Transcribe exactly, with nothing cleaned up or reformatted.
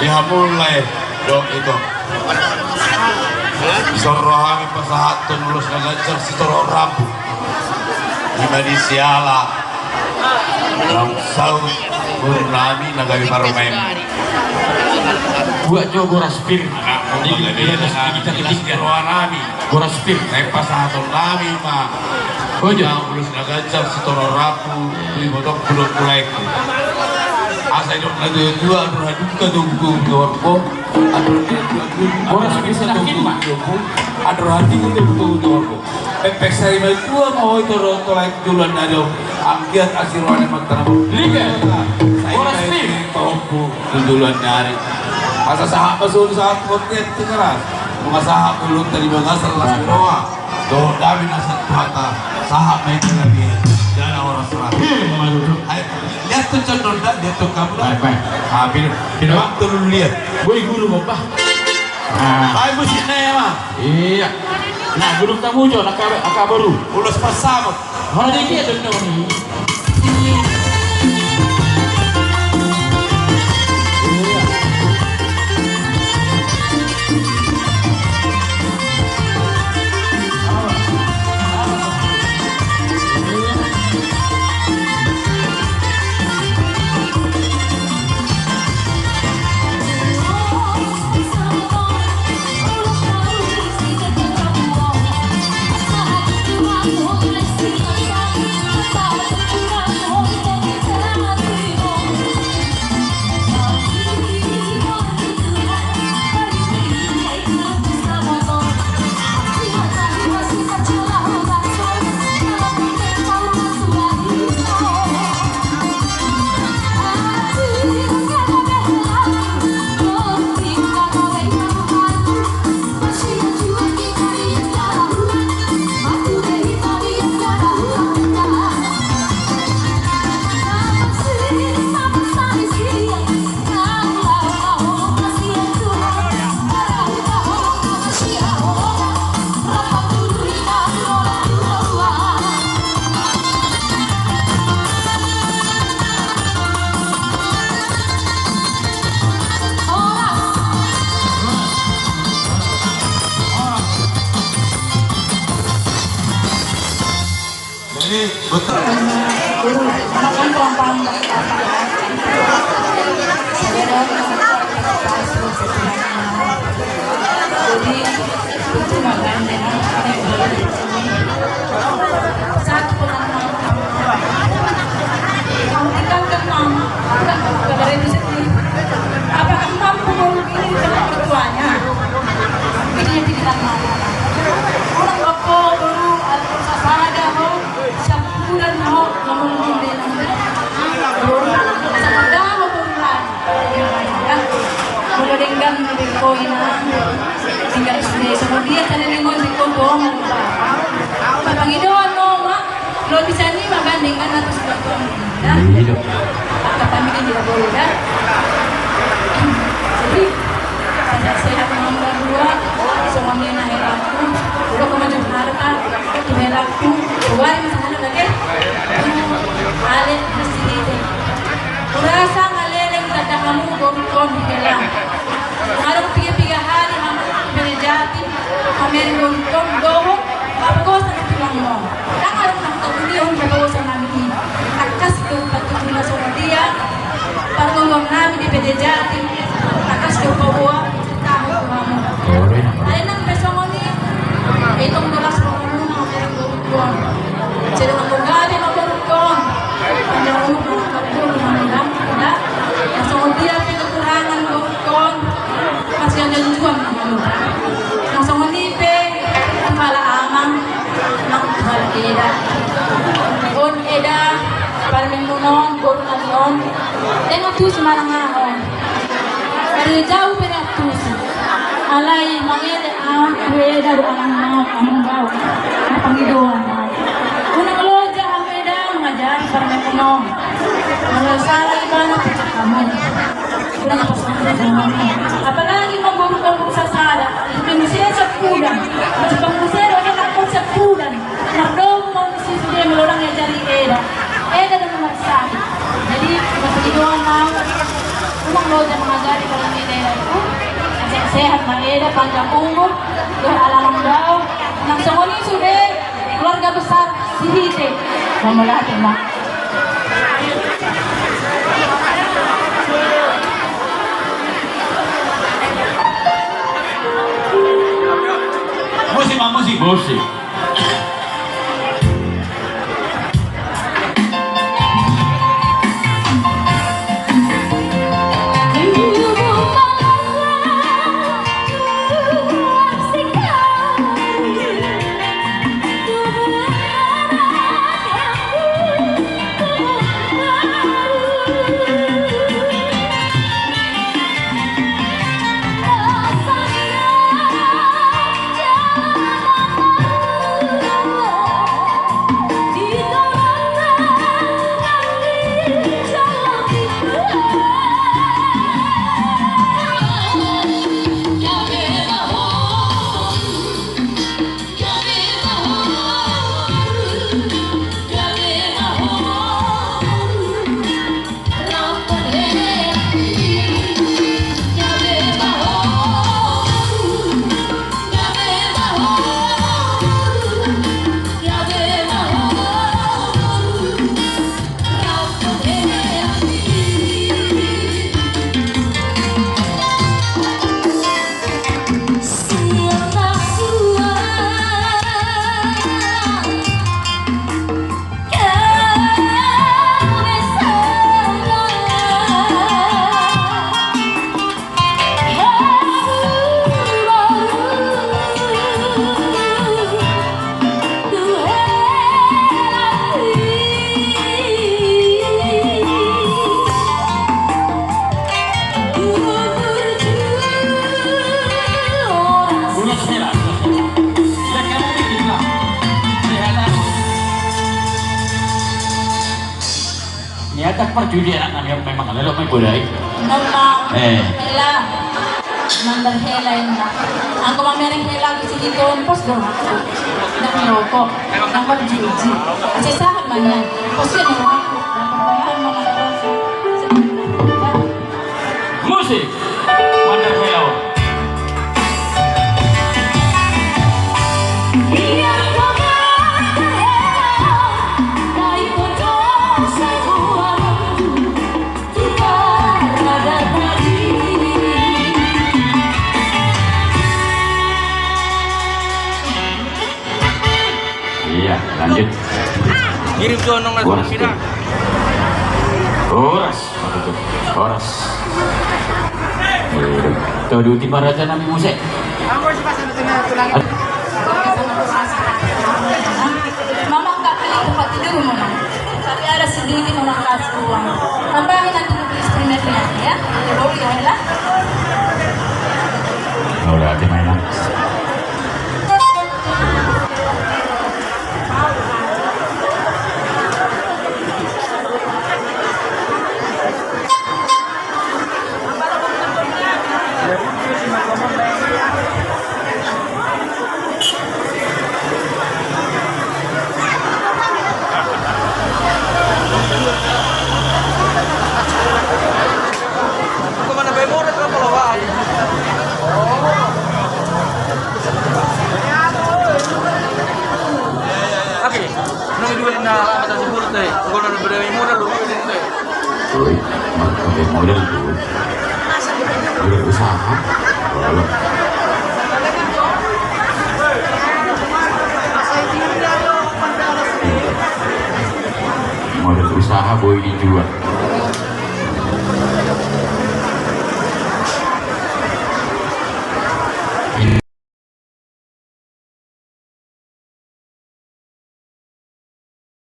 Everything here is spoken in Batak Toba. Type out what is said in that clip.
Di hamu lae, dok ito. Dison ro hami pasahathon ulos na ganjang sitorop rambu. Ima di siala naung saut boru nami na gabe parumaen. Buat jo goras pir. Di gabe roha nami. Goras pir. Naeng pasahaton nami ma. Ojo. Ulos na ganjang sitorop rambu tu ibotongku dohot tu laengku. Asa didok na tuatua, andor halumpang togutogu di horbo. Andor halumpang togutogu di horbo. Andor halumpang togutogu di horbo. Pepek sari matua ma ho ito dohot tu laengku joloan ni ari on. Anggiat asi roha ni Amanta na martua. Liga. Goras pir. Pahompu tu joloan ni ari. Asa sahat ma solu sahat kotian tu keras. Nunga sahat ma ulaonta di bagasan las ni roha. Dohot dame na sian Tuhanta, sahat ma i di gabe jala horas. Hei, ma tutu. Ai, liat tu condonda, liat tu kamu da. Baik, baik. Ah, pino, pino. Bang, tolu liat. Boi guru, Bang, bah. Ah. Ai, musik na ya, Bang. Iya. Nah, guru kamu jo, nak kabar, nak kabar. Ulos pasamot. Hona dengke ya, dengke. Jadi, betul. Jadi, itu makanya, satu penanam. Kamu tinggalkan, Mam. Kabar itu sedih. Apakah mampu boru ini di tengah mertuanya? Ini yang dibilang Mam. Unang bako boru, atau sasada ho. Sapuran ho, ngomong-ngomong de nang. Sapuran ho, boru lagi. Ya, ya. Molo denggan ni beko ina. Tinggal sude, songon dia tadi ni mon beko tuang. Pangidoan no, Mak. Lo bisa ni, Mak, kan denggan atau sudah tuang. Nah. Iya. Kata kami dia boleh, dah. Jadi, sehat-sehat ma hamu dua, songon i ma helangku, udah kemaju harta, tu helangku, tu wari ma sahana lagi, tu ale masih. Hurasa ngaleleng tanda hamu borungkon helang. Ngadong piga-piga hali hamu bere jati, hamu borungkon dohot, apa kau sana tulang mau. Ndang adong nang togulihon patoguson nami i. Tangkas do patudu na songon dia pargonggoan nami di Pede Jatim. Tangkas do paboa tahu tu hamu. Alai nang pe songon i, itong do las rohamuna, amang borungkon. Sai dong anggo gabe ma borungkon. Panjang umur ma angka borungkon, hamu da. Na songon dia pe kekurangan borungkon. Masih ada tujuan ma hamu. Na songon i pe tu halak amang. Nang tu halak eda. On eda, parumaenmuna on, boru nami on. Dang antusi manang aha on. Baru jau pe dang antusi. Alai mangele au tu eda dohot amang, amang bau. Na pangidoan au. Unang loja hamu eda mangajari parumaenmuna on. Molo sala ibana pecah hamu. Apalagi ma borungkon sasada, di muse sapudan, di muse do anak sapudan, mardomu ma muse sude molo ndang diajari eda, eda do na marsahit. Jadi, masih doang mau, unang loja mangajari kalau eda Pungut, dohot alaman dao, nang songon i sude keluarga besar Sihite. Mauliate ma. Musik, Bang, musik. Musik. Niatak parjudi anak nami, memang lelok ma i bodai. Memang. Eh. Hela. Memang berhela, memang. Anggo mamereng hela di sini tuh, pos dong. Nang rokok, nang berjiji. Saya sahat mana? Pos dia nang rokok. Musik. Mandar Hela. Iya, lanjut. Ngirim tu anong na. Horas, horas. Horas. Iya. Tuduti ma raja nami muse. Mamang, nggak pilih tempat tidur, Mamang. Tapi ada sedikit, Mamang, kasih uang. Tambahin nanti dulu instrumennya, ya. Boleh, ya, Hela? Boleh, nanti mainan. Oke, nang dua na mata sipur teh, gol na berdaya modal lu. Oi, modal tu. Modal usaha. Gol. Modal usaha boi dijual.